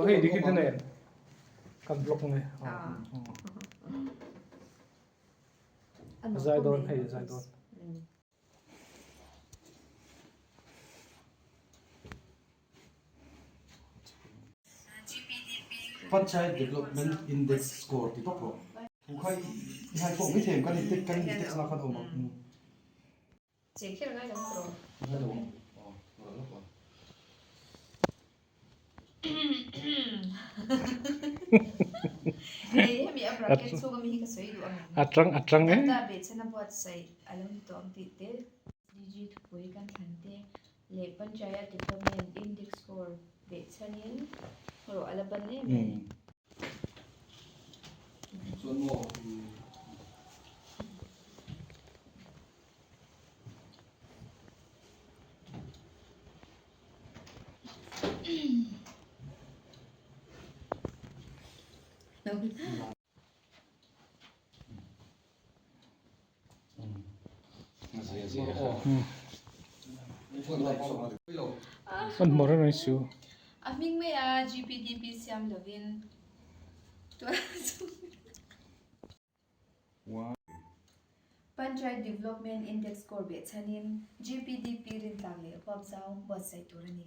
Hei dik hi nen kan block nge. Zai dawn hei zai dawn. Panchayat Development Index score ti tawp rawh. Thu kha i hai pawh mai thei ang kan in kan in text na khan a awm ang. Che kher ngai lo ang tawh. Ngai lo ang. Aw, ral lawk ang. Hei hemi a bracket chhung ami hi ka sawi duh ang em? A tang a tang e. Data behchhan a buatsaih a lo ni tawh ang tih te. DG thupui kan thlan te leh Panchayat Development Index Score behchhanin rawh a la ban em em. Chuan maw. An hmawr reng su. A hming mai a GPDP siam lovin Panchayat Development Index score behchhanin GPDP rintlak leh huapzau buatsaih tur a ni.